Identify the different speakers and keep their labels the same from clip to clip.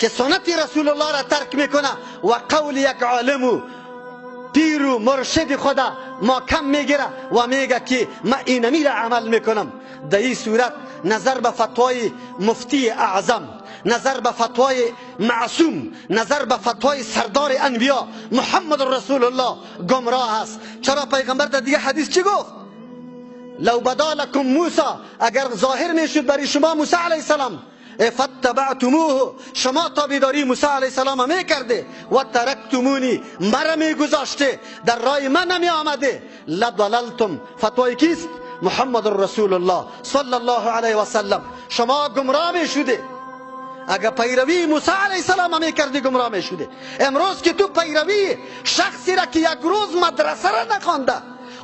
Speaker 1: که سنت رسول الله را ترک میکنه و قول یک عالم و پیر و مرشد خدا ما کم میگیره و میگه که ما اینمی را عمل میکنم، در این صورت نظر به فتوای مفتی اعظم، نظر به فتوای معصوم، نظر به فتوای سردار انبیا محمد رسول الله گمراه است. چرا پیغمبر در دیگه حدیث چی گفت؟ لو بدا لکم موسی، اگر ظاهر میشد برای شما موسی علیه السلام، فتبعتموه، شما تابعداری موسی علیه السلام میکرده و ترکتمونی، مرا میگذاشته، در راه من نمی آمده، لضللتم. فتوای کیست؟ محمد رسول الله صلی الله علیه و سلم. شما گمراه میشده. اگر پیروی موسی علیه السلام میکردی گمراه میشده. امروز که تو پیروی شخصی را که یک روز مدرسه را نخوانده،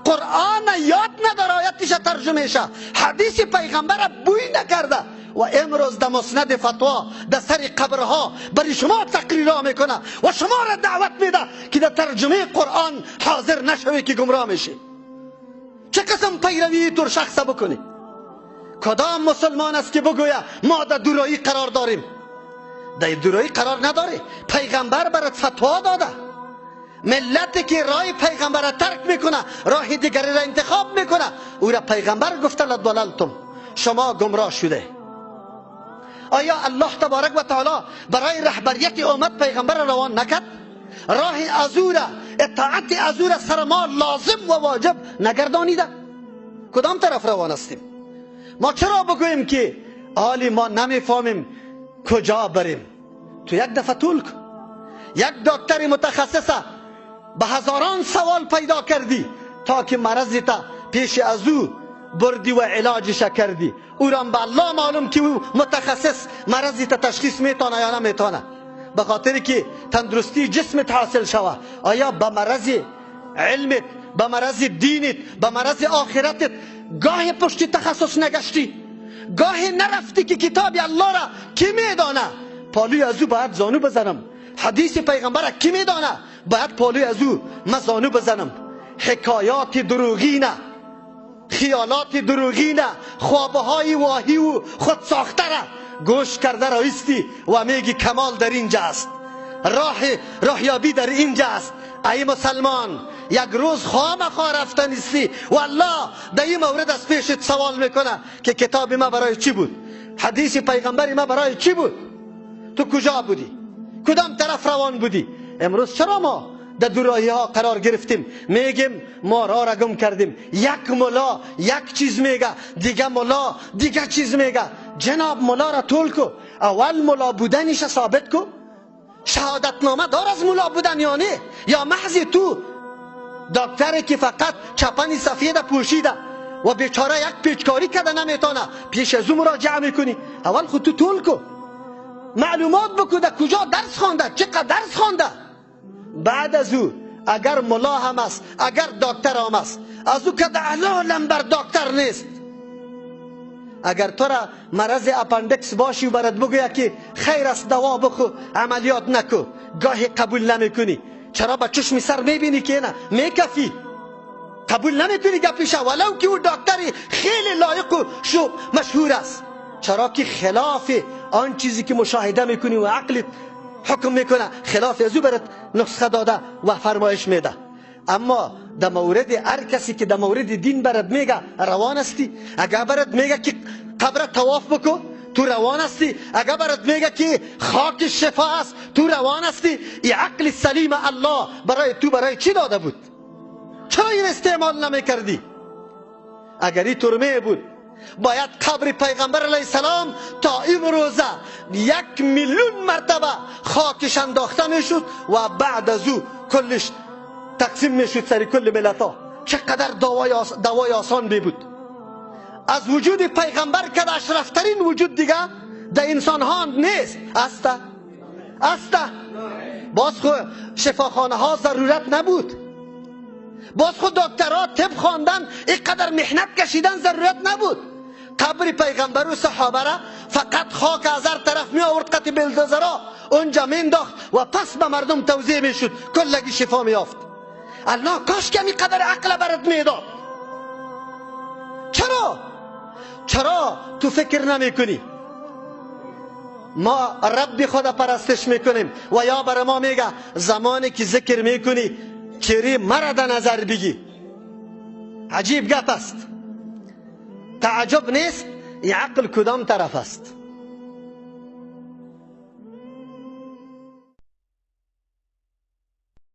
Speaker 1: قرآن یاد نداره، آیتش ترجمه شه، حدیث پیغمبر بوی نکرده و امروز در مسند فتوا در سر قبرها برای شما تقریرها میکنه و شما را دعوت میده که در ترجمه قرآن حاضر نشوی که گمراه میشی. چه قسم پیروی تور شخص بکنی؟ کدام مسلمان است که بگویه ما در دورایی قرار داریم؟ در دورایی قرار نداره. پیغمبر برات فتوا داده. ملتی که راه پیغمبر را ترک میکنه، راه دیگری را انتخاب میکنه، او را پیغمبر گفته لضللتم، شما گمراه شده. آیا الله تبارک و تعالی برای رهبریت امت پیغمبر روان نکرد؟ راه از او را، اطاعت از او را سر ما لازم و واجب نگردانیده؟ کدام طرف روان هستیم؟ ما چرا بگوییم که حالی ما نمیفهمیم کجا بریم؟ تو یک دفعه طول کن، یک دکتر متخصص به هزاران سوال پیدا کردی تا که مرضی تا پیش از او بردی و علاجش کردی. او را به الله معلوم که او متخصص مرضی تا تشخیص میتونه یا نمیتونه، به خاطر که تندرستی جسمت حاصل شوه. آیا به مرض علمت، به مرض دینت، به مرض آخرتت گاهی پشت تخصص نگشتی، گاهی نرفتی که کتاب الله را کی میدانه؟ پالوی از او باید زانو بزنم. حدیث پیغمبر را کی میدانه؟ باید پالوی از او من زانو بزنم. حکایات دروغینه، خیالات دروغینه، خوابهای واهی و خود ساخته را گوش کرده رایستی و میگی کمال در اینجا است، راهیابی در اینجا است. ای مسلمان، یک روز خامخا رفته نیستی و الله در این مورد از پیشت سوال میکنه که کتاب ما برای چی بود، حدیث پیغمبر ما برای چی بود، تو کجا بودی، کدام طرف روان بودی؟ امروز چرا ما در دوراهی ها قرار گرفتیم؟ میگیم ما راه را گم کردیم. یک ملا یک چیز میگه، دیگه ملا دیگه چیز میگه. جناب ملا را طول کو، اول ملا بودنش ثابت کو. شهادتنامه دار از ملا بودن یا نه؟ یا محض تو دکتری که فقط چپن سفید پوشیده و بیچاره یک پیچکاری کرده نمیتونه، پیش از او مراجعه میکنی. اول خود تو طول کو، معلومات بکو در کجا درس خوانده، چقدر درس خوانده. بعد از او اگر ملا هم است، اگر دکتر هم است، از او که در لمبر دکتر نیست. اگر تو را مرض اپندکس باشی و برات بگوید که خیر است دوا بخو، عملیات نکو، گاهی قبول نمیکنی. چرا؟ با چشم سر میبینی که نه میکفی، قبول نمیکنی گپیشه، ولو که او دکتری خیلی لایق و شو مشهور است. چرا که خلاف آن چیزی که مشاهده میکنی و عقلت حکم میکنه، خلاف از او برات نسخه داده و فرمایش میده. اما در مورد هر کسی که در مورد دین برات میگه روان هستی. اگر برات میگه که قبر طواف بکو، تو روان هستی. اگر برات میگه که خاک شفا است، تو روان هستی. ای عقل سلیم الله برای تو برای چی داده بود؟ چرا این استعمال نمیکردی؟ اگر این ترمه بود، باید قبر پیغمبر علیه السلام تا امروزه 1 میلیون مرتبه خاکش انداخته میشد و بعد از او کلش تقسیم میشد سر کل ملت ها. چقدر دوای آسان می بود. از وجود پیغمبر که اشرفترین وجود دیگه در انسان ها نیست. است باز خو شفاخانه ها ضرورت نبود، باز خود دکترها طب خواندن اینقدر محنت کشیدن ضرورت نبود. قبر پیغمبر و صحابه را فقط خاک از هر طرف می آورد، قطع بلدوزرا اونجا مینداخت و پس به مردم توزیع میشد، کلگی شفا میافت. الله کاش که قدر عقل برات میداد. چرا تو فکر نمی کنی؟ ما رب خود پرستش میکنیم. و یا بر ما میگه زمانی که ذکر میکنی چهره مرا در نظر بگی. عجیب گپ است، تعجب نیست. این عقل کدام طرف است؟